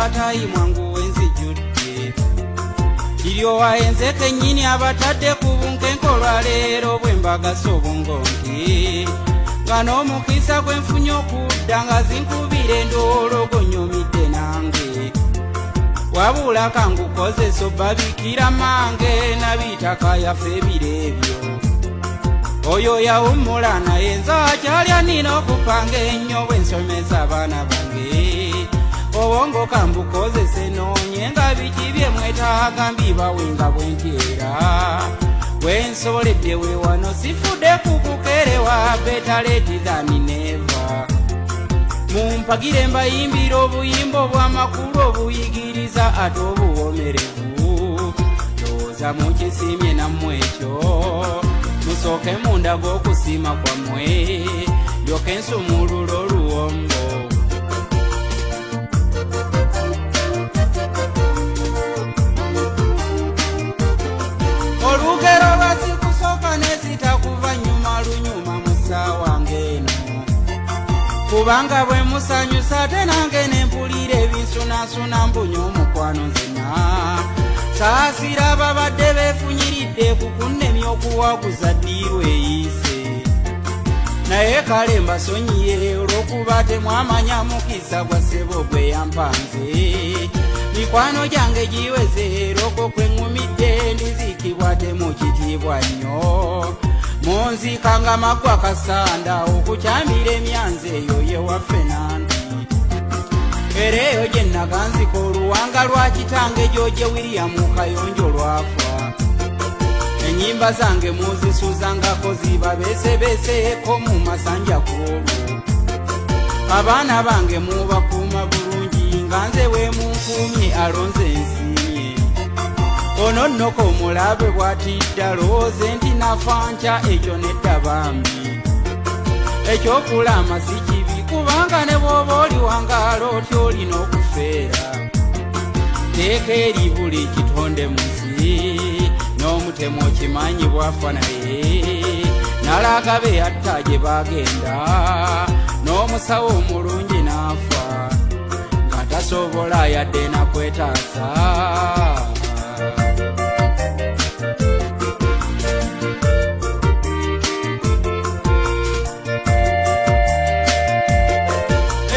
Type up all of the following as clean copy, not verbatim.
Batayi mwangu wenzijjudde Kiryowa enze kennyini abatadde ku bunkenke olwaleero bwe mbagasa obwongo nti nga n'omukisa gwe nfunye okudda nga zinkubira endoolo gonyomidde nange wabula kangukozesa obbabikira mange nabitaka yafe ebiro ebyo oyo yawummula naye nze akyalya nina okupanga ennyo bwe nsomesa abaana bange obwongo kambukozese noonye nga biki bye mwetaaga mbibawe nga bwe ntyera wensoboledde wewano sifudde kukukerewa better late than never. Mumpagire mbayimbira obuyimba obw'amakulu obuyigiriza ate obuwomerevu. Ndowooza mukisiimye nammwe ekyo. Musooke mundaga okusiima kwammwe ndyoke nsumulula oluwombo. Olugero lwasikusooka nezitakuva nyuma lunyuma mu ssaawa ng'eno kubanga bwe musanyusa ate nange ne mpulira ebinsunansuna mbunya omukwano nzena saasira ababadde beefunyiridde ku kunnemya okuwaguza ddiiru eyiise naye kale mbasonyiye olw'okuba temwamanya mukisa gwa ssebo gwe yampanze. Mikwano gyange giweze era okwo kwe ŋŋumidde ndiziikibwa temukitiibwa nnyo munziika nga maggwa kasanda okukyamira emyanzi eyo yewaffe nanti era eyo gye naganzika oluwanga lwa kitange George William Kayonjo lwafa. Ennyimba zange muzisuzangako zibabeesebeeseeko mu masanja ku olwo. Abaana bange mubakuuma bulungi nga nze bwe munkuumye alonze nsiimye. Ono nnoko omulabe bw'atidde alowooze nti nafa nkya ekyo nedda bambi. Ekyokulama si kibi kubanga ne bw'oba oli wangaala otya olina okufeera. Teeka eri buli kitonde mu nsi n'omutemu okimanyi bwafa naye nalaga be yatta gye bagenda n'omusawo omulungi n'afa nga tasobola yadde nakwetaasa.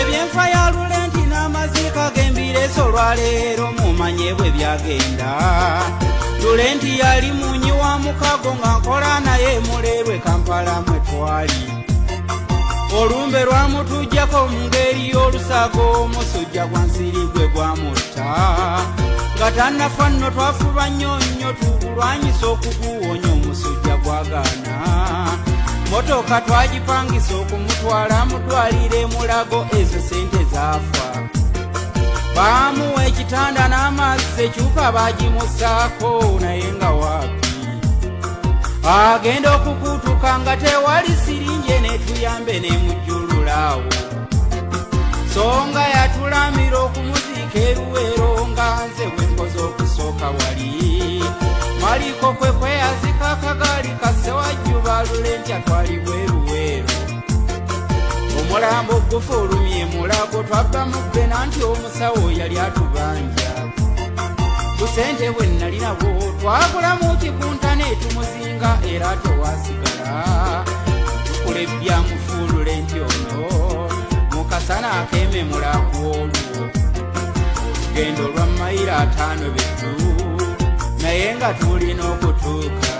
Ebyenfa ya Lulenti n'amaziika g'embireso olwaleero mumanye bwe byagenda. Lulenti yali munyi wa mukago nga nkola naye muleerwe Kampala mwe twali. Olumbe lwamutujjako mu ngeri y'olusago omusujja gwa nsiri gwe gwamutta nga tannafa nno twafuba nnyo nnyo tugulwanyisa okuguwonya omusujja gwagaana. Motoka twagipangisa okumutwala mu ddwaliro e Mulago ezo sente zaafa. Baamuwa ekitanda n'amazzi ekyupa baagimusaako naye nga waapi agenda okukutuka nga tewali sirinje netuyambe nemujjulula awo so nga yatulamira okumuziika eruweero nga nze bwe nkoze okusooka wali maliko kwe kweyazika akagaali kasewajjuba lule twali bweruweero. Omulambo gufulumye Mulago twabba mu bbena nti omusawo yali atubanja. Busente bwe nali nabwo twagulamu kikunta netumuzinga era tewasigala tukula ebyamufuulule nti ono mukasana akememula ku olwo olugendo lwa mayiro 5 betu naye nga tulina okutuuka.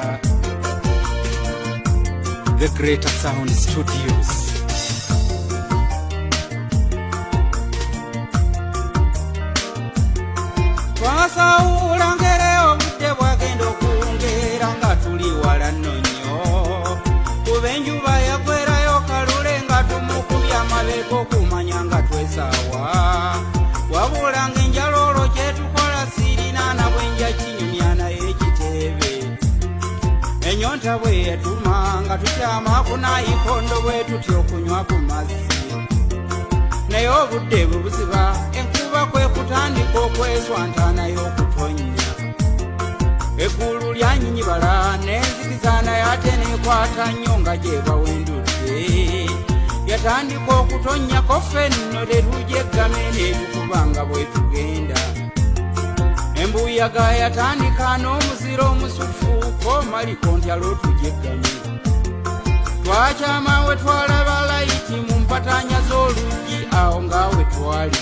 The Greater Sound Studios. Twasawula ngere obudde bwagenda okuwungeera nga tuli wala nno nnyo kuba enjuba yagwerayo kalule nga tumukubya amabega okumanya nga twesaawa wabula ng'enjala olwo kyetukola sirina na bwenja kinyumya naye ekiteebe ennyonta bwe yatuma nga tukyama kunayikondo bwe tutya okunywa ku mazzi naye obudde bwe buziba enkuba kwe kutandika okweswanta naye okutonnya eggulu lyanyinyibala n'enzikiza naye ate nekwata nnyo nga gyebawendudde. Yatandika okutonnyako, ffe nno tetujeggame, n'etukuba nga bwe tugenda. Embuyaga yatandika n'omuziro omusufu, ko Maliko ntya lw'otujeggame. Twakyama we twalaba light mu mpatanya z'oluggi. Awo nga we twali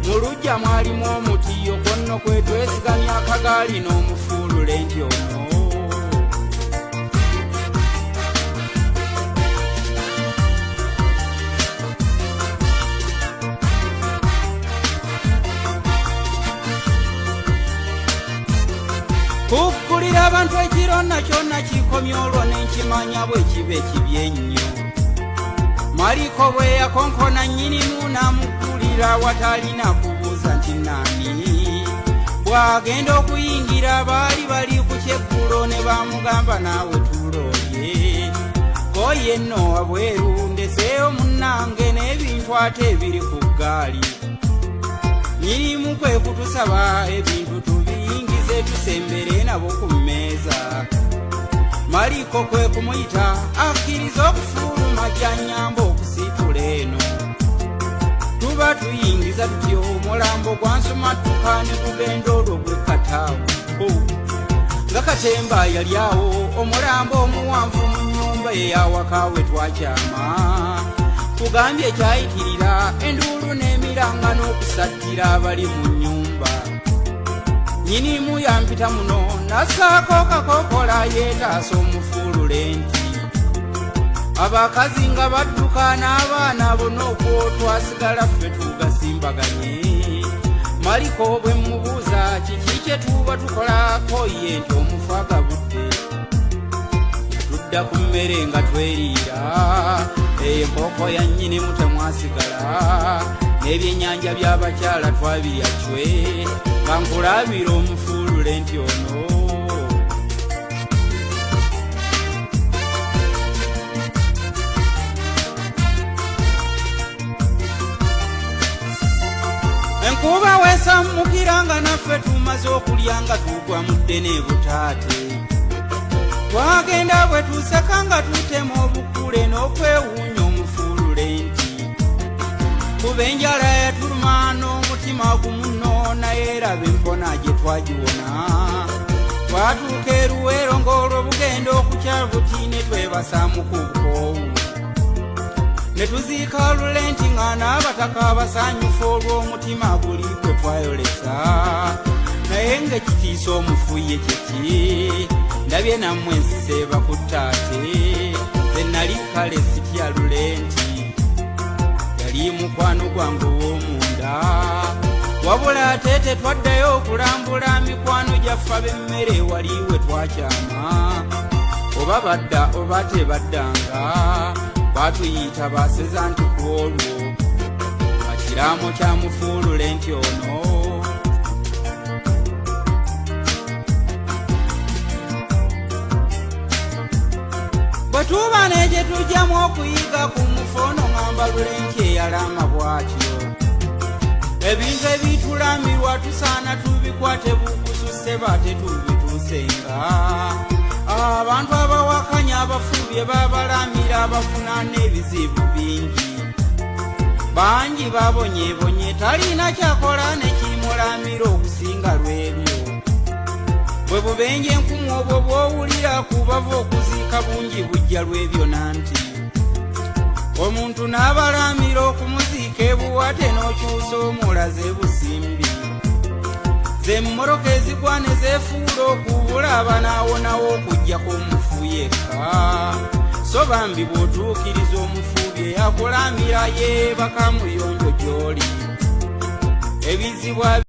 mu luggya mwalimu omuti, okwo nno kwe twesigamya akagaali n'omufuulule nti ono. Kukkulira abantu ekiro nakyonna kikomye, olwo nenkimanya bwe kiba ekibi ennyo. Maliko bwe yakonkona, nnyinimu n'amuggulira watalina kubuuza nti naani. Bw'agenda okuyingira, baali bali ku kyeggulo, ne bamugamba, "Naawe tuloolye." Ko ye nno, "Wabweru ndeseeyo munnange n'ebintu ate ebiri ku ggaali." Nyinimu kwe kutusaba ebintu tubiyingize, tusembere nabo ku mmeeza. Maliko kwe kumuyita akkiriza okufuluma, gyanyamba okusitula eno. Tuba tuyingiza tutyo, omulambo gwansumatuka ne gugenda olwo gwekataawo nga katemba yali awo. Omulambo omuwanvu mu nnyumba eyawaka we twakyama, kugambye kyayitirira enduulu n'emiranga n'okusattira abali mu nnyumba. Nyinimu yampita muno, nassaako kakokola yeetaasa omufuulule nti abakazi nga badduka n'abaana bonna, okwo twasigala ffe tugasimbaganye. Maliko bwe mmubuuza kiki kye tuba tukolako, ye nti omufu agabudde. Tudda ku mmere nga tweriira enkoko ya nnyinimu, temwasigala n'ebyennyanja by'abakyala twabirya cwe, nga nkulabira omufuulule nti ono. Enkuba weesammukira nga naffe tumaze okulya, nga tugwa mu ddene butaate. Twagenda bwe tuseka nga tutema obukule n'okwewuunya omufuulule nti kuba enjala yatuluma n'omutima gumu, naye eraba empona gye twagiwona. Twatuuka eruweero ng'olwo bugenda okukya buti, ne twebasaamu ku bukoowu ne tuziika lulenti, nga n'abataka abasanyufu olw'omutima guli gwe twayolesa. Naye ng'ekitiisa omufu ye kyeki? Ndabye nammwe ensiseeba ku ttaate. Ze nali kale sitya lulenti, yali mukwano gwange ow'omunda. Wabula ate tetwaddayo okulambula mikwano gyaffe ab'emmere wali we twakyama, oba badda oba tebaddanga. Batuyita baseza nti ku olwo akiraamo kyamufuulule nti ono. Bwe tuba n'ekye tujjamu okuyiga ku mufu ono, ŋŋamba Lulenti eyalaama bw'atyo, ebintu ebitulamirwa tusaana tubikwate bukususse, bate tubituusenga. Abantu abawakanya abafu bye babalamira bafuna n'ebizibu bingi, bangi babonyebonye, talina kyakola nekimulamira okusinga lwebyo. Bwe bubenje enkumu obwo bw'owulira kubava okuziika bungi bujja lwebyo, nanti omuntu n'abalamira okumuziika ebuwate n'okyusa omulaze busimbi. Zemmoroka ezigwa ne zeefuula okubulaba n'awonawo okugjako omufu yekka. So bambi bw'otuukiriza omufu bye yakulamira, yeebaka muyonjo gy'oli ebizibu.